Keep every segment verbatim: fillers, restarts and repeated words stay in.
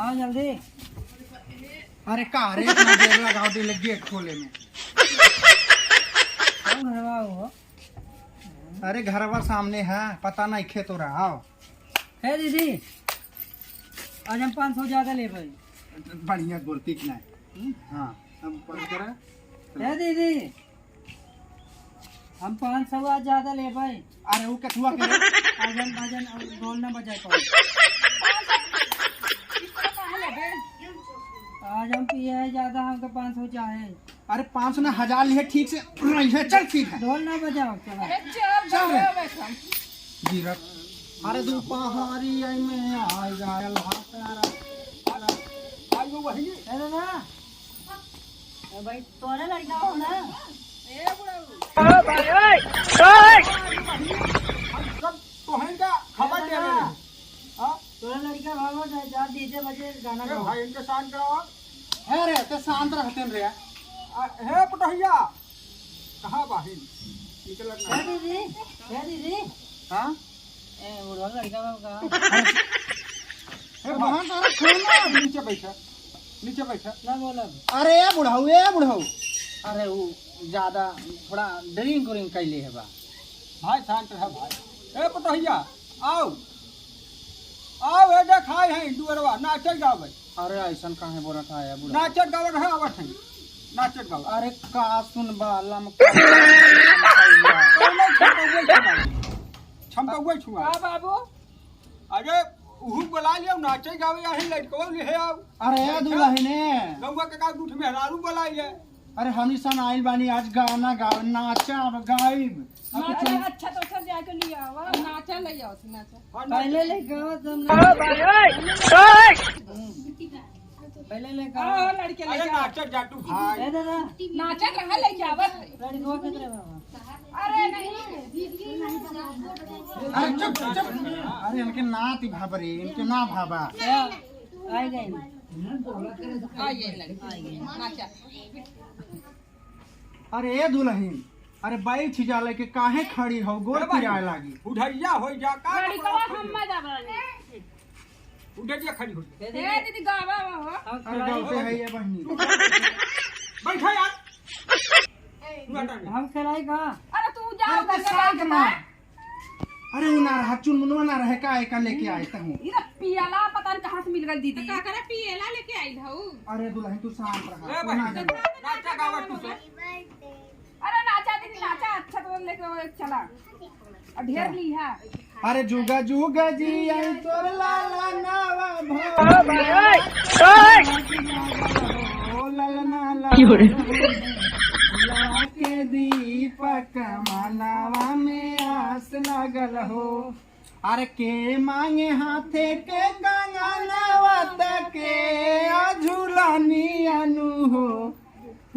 आओ जल्दी। अरे का रे, इतना देर लगाओ दे गेट खोले में। आओ घरवा हो। अरे घरवा सामने है, पता नहीं खे तो रहा हो। हे दीदी, आज हम पाँच सौ ज्यादा लेबै। बढ़िया बोलती कि नहीं? हाँ, अब बंद करा। हे दीदी, हम पाँच सौ आज ज्यादा लेबै। अरे वो कथुआ के रे? आज हम भजन, अब ढोल ना बजा पाए। आज हम पिए हैं ज्यादा, हमको पाँच सौ चाहे। अरे पाँच सौ ना, हजार लिहे, ठीक से रहिए, चल ठीक है। ढोल ना बजाओ, चलो। अरे चल, चल रे। ढोल बजाओ। गिरत। अरे दोपहरी आई में आ गया भातारा। आई वो वही। अरे ना। ए भाई, तोरा लड़का हो ना? ए बुढ़ऊ। ओ भाई, ओए, ओए। हम सब तोहन का खबर दे रहे हैं। हाँ? तोरा लड़का भागो जा, जा, डीजे बजे, गाना ए गाओ। भाई, इनके शांत कराओ। हे रे, ते शांत रहते रे। आ, हे पुटहिया, कहाँ बाहिन? निकलत ना। हे दीदी, हे दीदी। हाँ? ए, बुढ़वा लड़का बा का? ए, वहाँ सारा खाना। नीचे बैठा, नीचे बैठा। ना बोलब। अरे, ए बुढ़ऊ, ए बुढ़ऊ। अरे, वो ज्यादा थोड़ा ड्रिंक व्रिंक कैले है बा। भाई, शांत रहा भाई। ए, पतोहिया, आओ। आओ, ए, देखाई है दुअरवा, नाचे गावे। अरे, ऐसन काहे बोलत है, ए बुढ़ऊ? नाचे गावे रहा, आवत है। नाचे गावे। अरे, का सुन बालम, का कौनो छपौए छुआई। छपौए छुआई। का बाबू? अरे, उहू बोला लियो, नाचे गावे, यही लड़कवा ले आओ। अरे, दुल्हने। गौवा के का दूठ मेहरारू बोला ले। अरे, हमनी सन आइल बानी, आज गाना गावे, नाचब, गाइब। अब नाचा कुछ अच्छा तो अच्छा जाके ले आओ। नाचा ले आओ, नाचा। हाँ, पहले नाचा। ले गाओ, तब ओ ना। भाई, ओए, ओए। पहले ले आओ, गाओ। लड़के ले अरे, आओ। नाचा जाटू भाई। ए दादा। नाचा कहाँ ले जावत है? लड़कवा किधर है बाबा? अरे नहीं। अरे चुप, चुप। अरे इनके नाती भाबा रे, इनके ना भाबा। क्या? आ गए ना। आ गए लड़के। नाचा। अरे ए दुल्हन, अरे बैठ जा लेके काहे खड़ी हो, गोड़ ए भाई, पिराए लागी। उधरिया हो जा, का लड़कवा हम मजा बना ले। उधरिया खड़ी हो जा। ए दीदी गावा हो। अरे गाँव से है ये बहनी। बैठा यार। तू हटा ले। हम खेलाई का? अरे तू जा अरे उधर ते शांत ना। अरे वो ना रहा, चुनमुनवा ना रहे का, एका लेके आए तहूँ। इधर पियला पता नहीं कहाँ से मिल गई दीदी। तो का करे पियला लेके आई हऊ? अरे दुल्हन तू शांत रहा, ए तू ना भाई, जाना। नाचा गावा तू से। अरे नाचा दीदी नाचा, अच्छा तो लेके वो चला। और ढेर ली है। अरे जुगा जुगा जी आई तोर लाला नावा ओ भाई, ओए, ओए। ओ लाला ना लाला। क्यों रे? लावा के दीपक मनावा में आस लागल हो। अरे के मांगे हाथे के कंगनवा त के आ झुलनिया नु हो।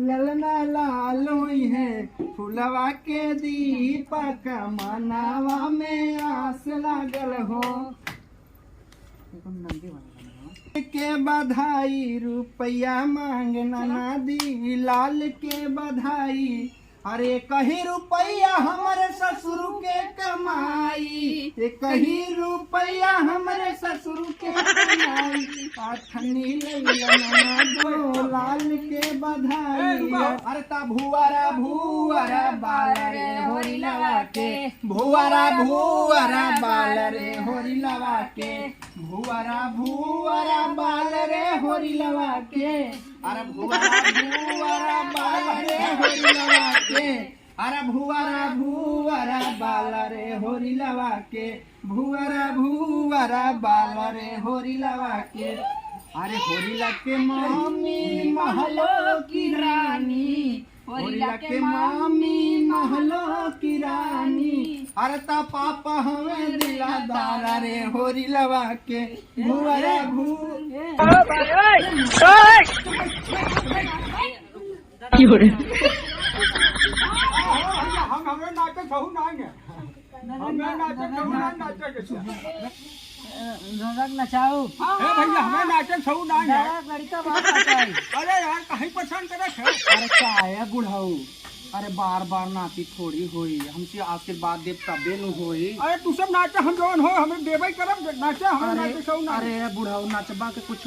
ललना लाल होई है फुलवा के दीपक मनावा में आस लागल हो। के बधाई रुपया मांगना ना दी लाल के बधाई। अरे कही रुपया हमरे ससुर के कमाई, ए कही रुपया हमरे ससुर के कमाई। अठन्नी लैला ननदो लाल के बधाई। ए, रुको। अरे ता भुअरा भुअरा बाल रे होरी लवा के, भुअरा भुअरा बाल रे होरी लवा के। भुअरा भुअरा बाल रे होरी लवा के। अरे भुअरा भुअरा बाल रे होरी लवा के। अरे भुअरा भुअरा बाल रे होरी लवा के। भुअरा भुअरा बाल रे होरी लवा के। अरे होरी लवा के मम्मी महलो की रानी। होरी लवा के मामी महलो की रानी। अरे ता पापा हमें दिलादार रे होरी लवा के। भुअरा भू। ओ भाई, ओए, ओए। क्यों रे? हम हमें नाचे सहू ना है। हमें नाचे सहू ना नाचे के। रौनक नचाओ। ए भैया, हमें नाचे छऊ ना है। लड़का बात नचाई। अरे यार, कहीं परेशान करे छे? अरे का है बुढ़ऊ? अरे बार बार नाती थोड़ी होई, हमसे आशीर्वाद देब तबे नु होई। अरे तू सब नाचे, हम जवन हो, हमें देबे करब, नाचे, हमें अरे, नाचे छऊ ना। अरे बुढ़ऊ, नचबा के कुछ